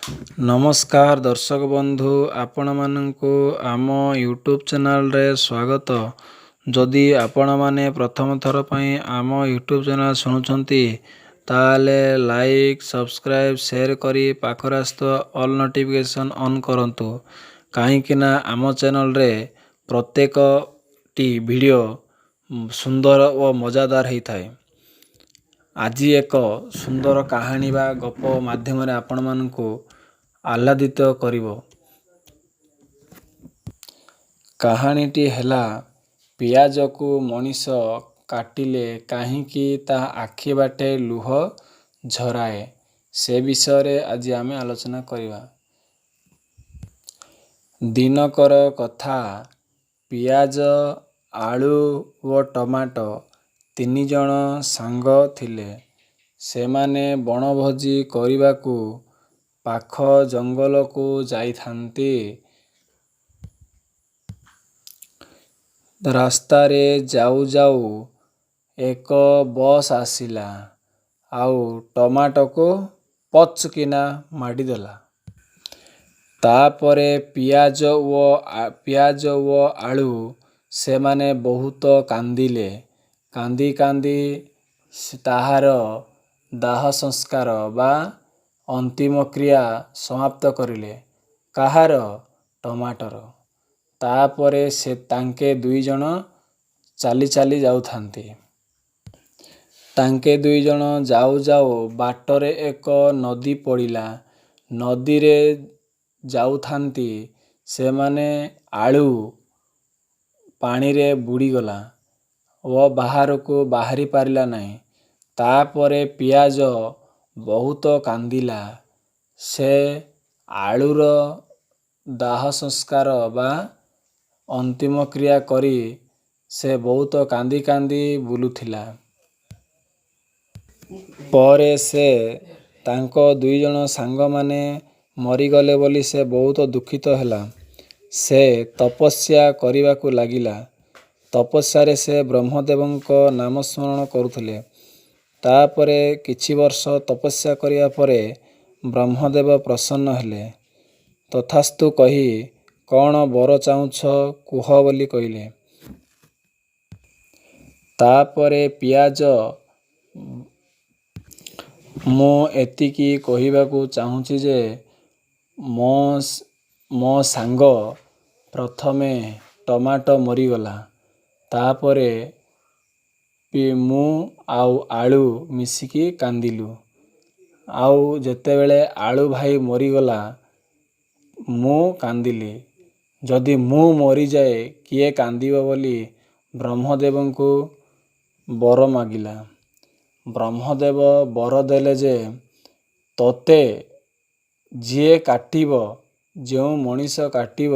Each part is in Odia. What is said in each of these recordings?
ନମସ୍କାର ଦର୍ଶକ ବନ୍ଧୁ, ଆପଣମାନଙ୍କୁ ଆମ ୟୁଟ୍ୟୁବ୍ ଚ୍ୟାନେଲରେ ସ୍ୱାଗତ। ଯଦି ଆପଣମାନେ ପ୍ରଥମ ଥର ପାଇଁ ଆମ ୟୁଟ୍ୟୁବ୍ ଚ୍ୟାନେଲ୍ ଶୁଣୁଛନ୍ତି, ତାହେଲେ ଲାଇକ୍, ସବସ୍କ୍ରାଇବ୍, ସେୟାର କରି ପାଖରେ ଆସୁଥିବା ଅଲ୍ ନୋଟିଫିକେସନ୍ ଅନ୍ କରନ୍ତୁ, କାହିଁକିନା ଆମ ଚ୍ୟାନେଲରେ ପ୍ରତ୍ୟେକଟି ଭିଡ଼ିଓ ସୁନ୍ଦର ଓ ମଜାଦାର ହେଇଥାଏ। ଆଜି ଏକ ସୁନ୍ଦର କାହାଣୀ ବା ଗପ ମାଧ୍ୟମରେ ଆପଣମାନଙ୍କୁ ଆହ୍ଲାଦିତ କରିବ। କାହାଣୀଟି ହେଲା, ପିଆଜକୁ ମଣିଷ କାଟିଲେ କାହିଁକି ତା ଆଖି ବାଟେ ଲୁହ ଝରାଏ, ସେ ବିଷୟରେ ଆଜି ଆମେ ଆଲୋଚନା କରିବା। ଦିନକର କଥା, ପିଆଜ, ଆଳୁ ଓ ଟମାଟୋ ତିନିଜଣ ସାଙ୍ଗ ଥିଲେ। ସେମାନେ ବଣଭୋଜି କରିବାକୁ ପାଖ ଜଙ୍ଗଲକୁ ଯାଇଥାନ୍ତି। ରାସ୍ତାରେ ଯାଉ ଯାଉ ଏକ ବସ୍ ଆସିଲା ଆଉ ଟମାଟୋକୁ ପଚ୍ କିନା ମାଡ଼ିଦେଲା। ତାପରେ ପିଆଜ ଓ ଆଳୁ ସେମାନେ ବହୁତ କାନ୍ଦିଲେ। କାନ୍ଦି କାନ୍ଦି ତାହାର ଦାହ ସଂସ୍କାର ବା ଅନ୍ତିମ କ୍ରିୟା ସମାପ୍ତ କରିଲେ। କାହାର? ଟମାଟୋର। ତାପରେ ସେ ତାଙ୍କେ ଦୁଇଜଣ ଚାଲି ଚାଲି ଯାଉଥାନ୍ତି। ତାଙ୍କେ ଦୁଇଜଣ ଯାଉ ଯାଉ ବାଟରେ ଏକ ନଦୀ ପଡ଼ିଲା। ନଦୀରେ ଯାଉଥାନ୍ତି ସେମାନେ, ଆଳୁ ପାଣିରେ ବୁଡ଼ିଗଲା ଓ ବାହାରକୁ ବାହାରି ପାରିଲା ନାହିଁ। ତାପରେ ପିଆଜ ବହୁତ କାନ୍ଦିଲା। ସେ ଆଳୁର ଦାହ ସଂସ୍କାର ବା ଅନ୍ତିମ କ୍ରିୟା କରି ସେ ବହୁତ କାନ୍ଦି କାନ୍ଦି ବୁଲୁଥିଲା। ପରେ ସେ ତାଙ୍କ ଦୁଇଜଣ ସାଙ୍ଗମାନେ ମରିଗଲେ ବୋଲି ସେ ବହୁତ ଦୁଃଖିତ ହେଲା। ସେ ତପସ୍ୟା କରିବାକୁ ଲାଗିଲା। ତପସ୍ୟାରେ ସେ ବ୍ରହ୍ମଦେବଙ୍କ ନାମ ସ୍ମରଣ କରୁଥିଲେ। ତାପରେ କିଛି ବର୍ଷ ତପସ୍ୟା କରିବା ପରେ ବ୍ରହ୍ମଦେବ ପ୍ରସନ୍ନ ହେଲେ। ତଥାସ୍ତୁ କହି କ'ଣ ବର ଚାହୁଁଛ କୁହ ବୋଲି କହିଲେ। ତାପରେ ପିଆଜ, ମୁଁ ଏତିକି କହିବାକୁ ଚାହୁଁଛି ଯେ ମୋ ସାଙ୍ଗ ପ୍ରଥମେ ଟମାଟୋ ମରିଗଲା, ତାପରେ ମୁଁ ଆଉ ଆଳୁ ମିଶିକି କାନ୍ଦିଲୁ। ଆଉ ଯେତେବେଳେ ଆଳୁ ଭାଇ ମରିଗଲା, ମୁଁ କାନ୍ଦିଲି। ଯଦି ମୁଁ ମରିଯାଏ, କିଏ କାନ୍ଦିବ ବୋଲି ବ୍ରହ୍ମଦେବଙ୍କୁ ବର ମାଗିଲା। ବ୍ରହ୍ମଦେବ ବର ଦେଲେ ଯେ ତୋତେ ଯିଏ କାଟିବ, ଯେଉଁ ମଣିଷ କାଟିବ,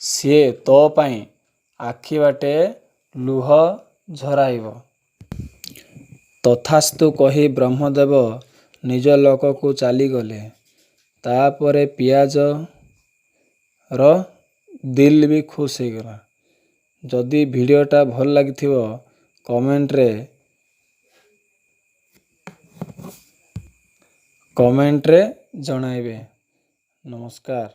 ସିଏ ତୋ ପାଇଁ ଆଖି ବାଟେ ଲୁହ ଝରାଇବ। ତଥାସ୍ତୁ କହି ବ୍ରହ୍ମଦେବ ନିଜ ଲୋକକୁ ଚାଲିଗଲେ। ତାପରେ ପିଆଜର ଦିଲ୍ ବି ଖୁସ୍ ହେଇଗଲା। ଯଦି ଭିଡ଼ିଓଟା ଭଲ ଲାଗିଥିବ, କମେଣ୍ଟରେ ଜଣାଇବେ। ନମସ୍କାର।